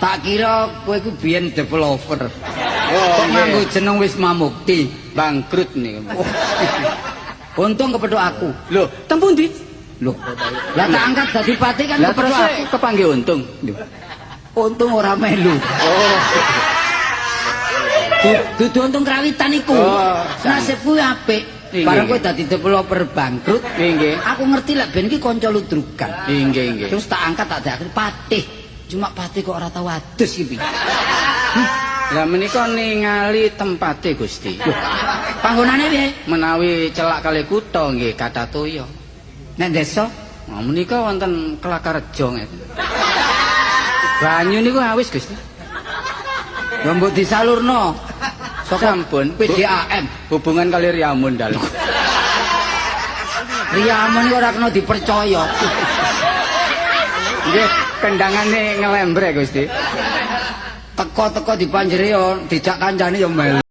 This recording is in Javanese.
Tak kira kowe iku biyen developer. Oh, Kok nganggo jeneng Wisma Mukti? Bangkrut niku. Untung kepethuk aku. Lho, teng pundi? Loh, lah tak angkat dadi patih kan Lah kepethuk terus aku. Kepanggih untung. Loh. Untung ora melu. Oh. Dudu untung krawitan iku. Oh, Nasibku apik. Bareng kowe dadi developer bangkrut, Nggih. aku ngerti lek ben iki kanca ludrukan. Nggih, nggih. Terus tak angkat, tak dadi patih. Cuma patih kok ora tau adus iki piye? Lah menika ningali tempate, Gusti. Panggonane piye? Menawi celak kali kutha nggih kathah toya. Nek desa? Nah, menika wonten Kelakarejo ngeten. Banyu niku awis, Gusti. Lho, mbok disalurno. Saka Sampun. PDAM. Hubungan kali Riamun dalem. Riamun iku ora kena dipercaya. Nggih, kendangane ngelembrek, Gusti. Teko-teko dipanjere yo dijak kancane yo melu.